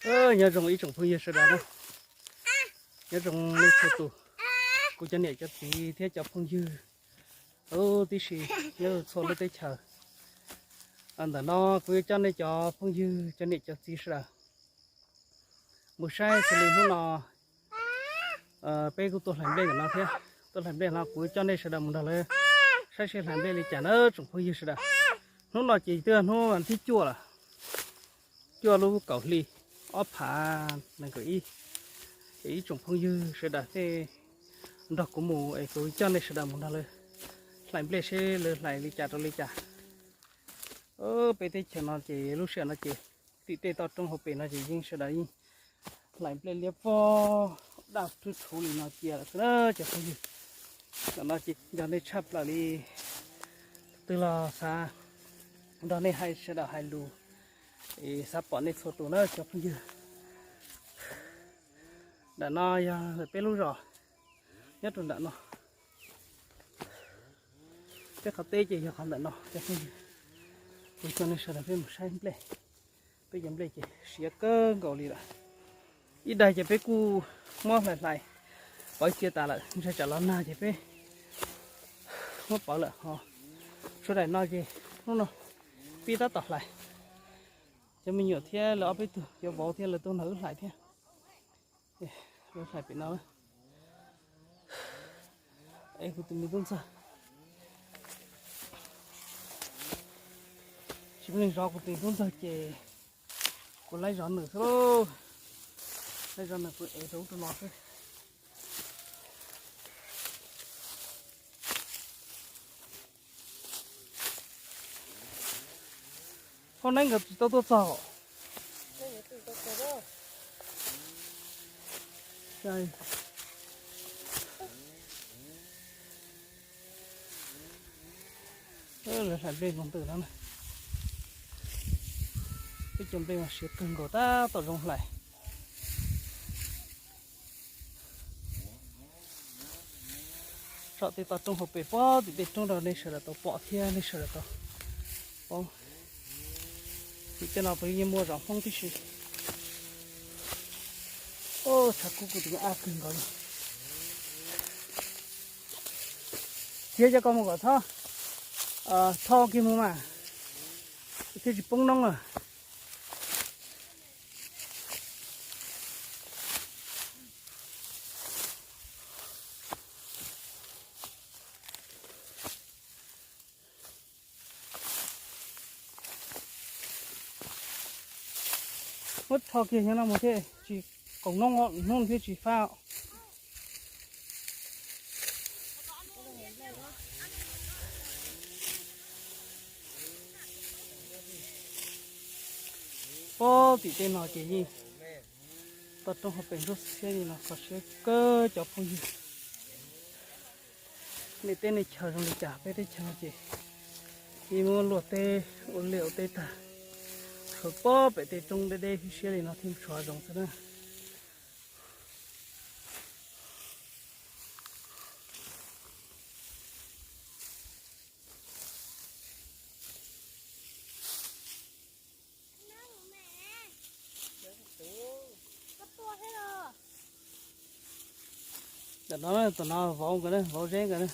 Nyob zoo ib tsoom phooj ywg sawv daws na, nyob zoo nej txhua tus, kuv cov niam cov txiv thiab cov phooj ywg tib si nyob txhua lub teb chaws. Ntawm no kuv yuav coj nej cov phooj ywg cov niam cov txiv sawv daws mus saib xws li hnub no peb kuj tuaj hlais nplej ntawm no thiab. Tuaj hlais nplej no kuv coj nej sawv daws mus nrog lawv saib seb hlais nplej li cas na tsoom phooj ywg sawv daws. Hnub no ces twb yog hnub vas thib cuaj lawm, cuaj lub kaum hli ob phav nees nkaum ib. Ces ib tsoom phooj ywg sawv daws nej nrog kuv mus es kuv coj nej sawv daws mus nrog lawv hlais nplej seb lawv hlais li cas rau li cas. Peb teb chaws no ces lub sij hawm no ces tim tej toj roob hauv pes no ces yeej sawv daws yeej hlais nplej liab vog daj rhuv rhuv li no cia lawm xwb na cov phooj ywg. Ntawm no ces nco nej tshaj plaws li, tus twg los xav nrog nej hais sawv daws hais lus es xav pom nej txhua tus na cov phooj ywg. Ntawm no yog peb lub zos nyob rau ntawm no. Peb qhov teb ces yog qhov ntawm no cov phooj ywg. Kuv coj nej sawv daws peb mus saib nplej. Peb cov nplej ces siav kawg nkaus li lawm. Ib daig ces peb kuj muab hlais hlais pauv cia tas lawm, ntshe tsam los nag ces peb muab pauv lawm ho. Sawv daws no ces hnub no pib tab tom hlais. Cov me nyuam thiab lawv ob peb tug, cov vauv thiab lawv tuaj nrog wb hlais thiab. Lawv hlais pem no. Es kuv tus me tub ntxawg, tsis muaj neeg zov kuv tus me tub ntxawg ces kuv laib zov nws xwb lauj. Laib zov nws kuv ev rau ub rau no xwb. Phauj Neeb nkawd tsis tau tuaj txog. Lawv hlais nplej nkaus ntws no na. Peb cov nplej mas siav kawg nkaus tab tom zoo hlais. Tsom tej toj roob hauv pes puag tim tej roob rau nej sawv daws tau pom thiab nej sawv daws tau paub. Tim tej no puav leej yeej muaj zos Hmoob tib si. Tshav kub kuj tus me ab kawg nkaus li. Txiav cov ko mus kom tho, tho kiag mus mas thiaj tsis poob noob na. Muab tho kiag nyob no mus thiaj tsis qoom noob, hnub thiaj tsis fab. Pob tim tej no ces yeej toj roob hauv pes ntsuab xiab li no kho siab kawg cov phooj ywg. Nej teb nej chaw zoo li cas, peb teb chaws no ces yeej muab luaj teb ua liaj ua teb tag, tshuav pob pem tej roob deb deb siab siab li no thiaj tshuav zoo xwb na. Ntawm no, tom no vauv nkawd, vauv Zeb nkawd,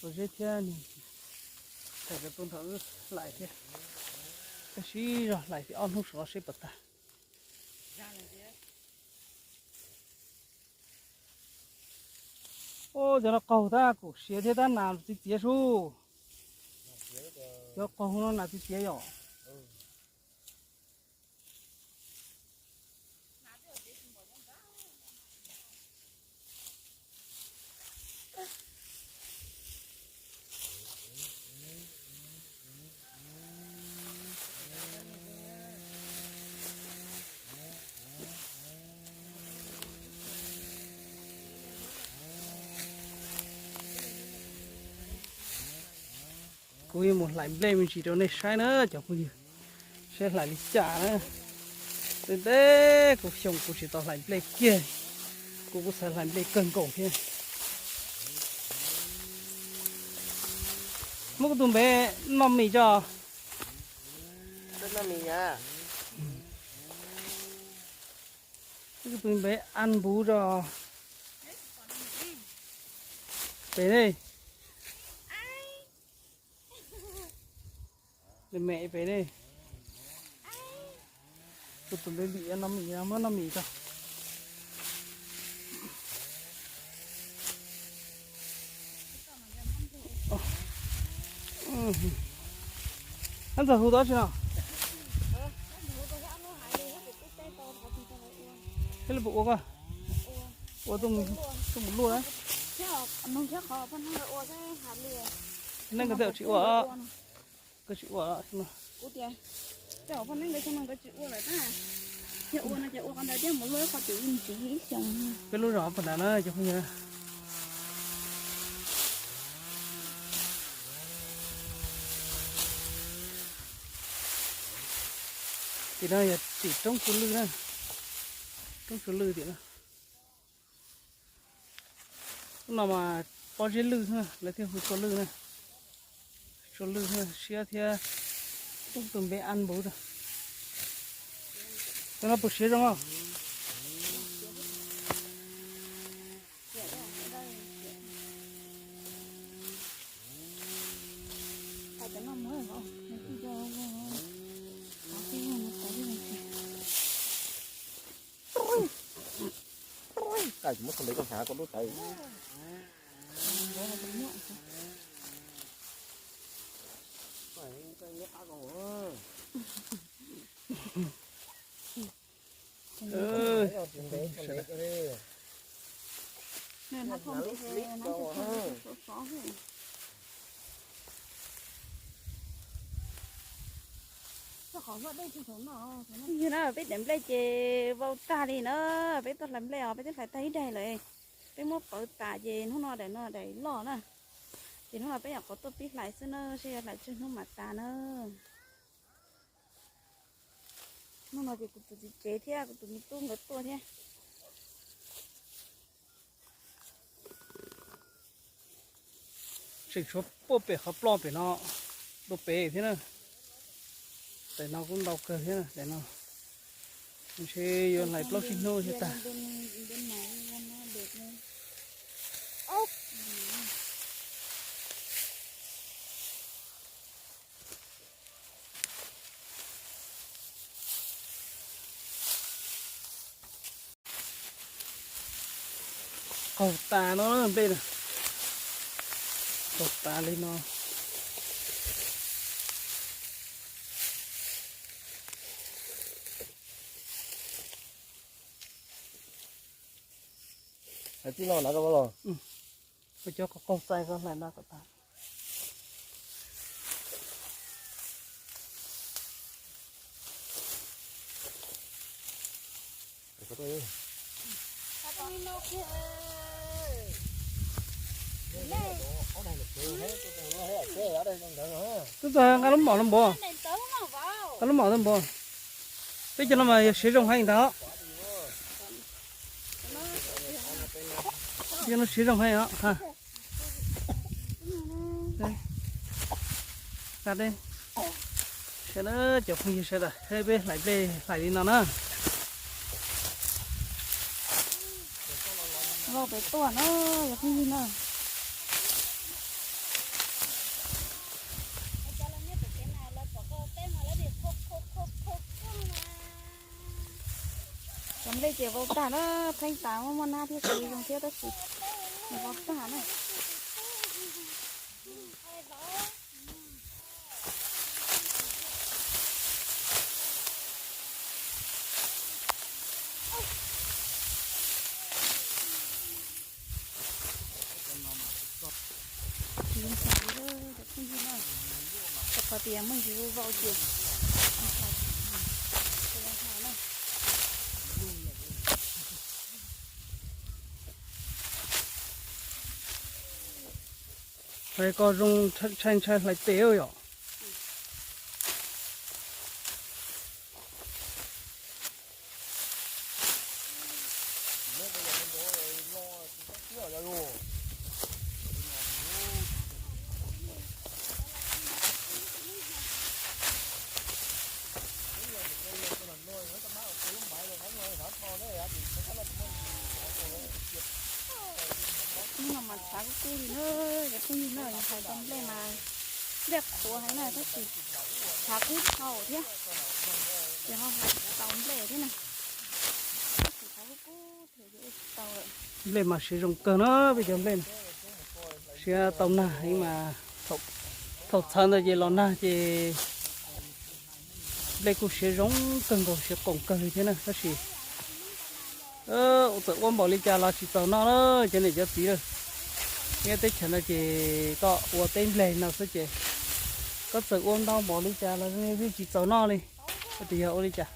vauv Zeb thiab nws, thaum nkawd tuaj nrog wb hlais thiab, wb sib zog hlais thiab ob hnub saum no seb puas tag. Ub, cov no qaug tab kuj siav thiab tab nas txiv txiav sub. Cov qaug no nas txiv txiav yom. Kuv yuav mus hlais nplej me ntsis rau nej saib na cov phooj ywg, saib hlais li cas na. Twb ntev kuv xyoo kuv tsis tau hlais nplej kiag, kuv kuj xav hlais nplej kawg nkaus thiab. Muab kuv tus npe noj mis tso. Kuv tus npe An Npuv rau pem ne. Npe me pem ne. Kuv tus npe Vim, no Vim, muab no Vim rau. Ab, ntxawg hu tau tsi no? Thiab li puas ua koj? Ua tuaj mus luaj. Neej koj tej zaum tsis ua, koj tsis ua. Peb lub zos puag nrad na cov phooj ywg. Tim no yog tim roob Tsua Lwj na, roob Tsua Lwj tim no. Lub no mas Pob Zeb Lwj na, lawv thiaj hu Tsua Lwj na. Tsua Lwj siab thiab. Tus npe An Npuv rau. Tus no puas siav zoo os? Muab txog npe koj hnav koj lub tawv. Yog no peb daim nplej ces vau tag li na, peb tuaj hlais nplej os, peb twb hlais tag ib daim lawm. Peb muab pauv tas ces hnub no daim no daim loj na. Ces hnub no peb nyuam qhuav tuaj pib hlais xwb na, seb yuav hlais tsawg hnub mam tas na. Hnub no ces kuv tus txiv tsev thiab kuv tus me tub nkawd tuaj thiab. Tseem tshuav puag pem qhov ploj pem no, dua pem thiab na. Daim no kuj ntau kawg thiab daim no. Ntshe yuav hlais plaub tsib hnub thiaj tag. Qaug tas no nplej na, qaug tas li no. Hais txij no na los. Ua cov qaug qaug txais ko hlais no kom tas. Twb txog nqa lub mom no npua, nqa lub mom no npua. Peb cov no mas yog siav zoo heev ntag. Peb cov no siav zoo heev os. Sawv daws, cov phooj ywg sawv daws, peb hlais nplej hlais li no na. Vau pem tuaj na, cov phooj ywg na. Cov nplej ces vau tag na, pheej tas muaj muaj nab thiab xws li zoo thiab tab sis vau tag na. Tsis zoo xav li cov phooj ywg na, rau qhov tias muaj ntsis vau vau ces hlais ko zoo ntshai ntshai hlais tes yom. Hnub no mas tshav kub kub li na, cov phooj ywg na, hais tau nplej mas nplej qhuav heev na tab sis tshav kub dhau thiab, ces ho hais tsis tau nplej thiab na. Tab sis tshav kub kub thiab ces ua tsis tau lawm. Nplej mas siav zoo kawg na, peb cov nplej na. Siav tau nag heev mas thaum txhawv ntawd ces los nag ces nplej kuj siav zoo kawg nkaus, siav qoom kawg li thiab na. Tab sis ua txawm ua npaum li cas los tsis txaus noj na cov niam cov txiv lawm. Nyob teb chaws no ces koj ua teb nplej no xwb ces koj txawm ua ntau npaum li cas los yeej tsis txaus noj li. Koj tias yog ua li cas?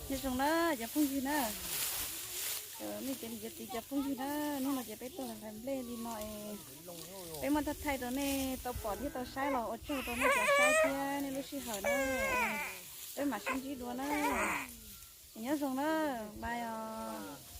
Nyob zoo na cov phooj ywg na, cov nej cov niam cov txiv cov phooj ywg na, hnub no ces peb tuaj hlais nplej li no es peb muab thaij thaij rau nej tau pom thiab tau saib los ua tsaug rau nej cov saib thiab nej lub sij hawm na. Peb mam sib ntsib dua na. Nyob zoo na, bye os.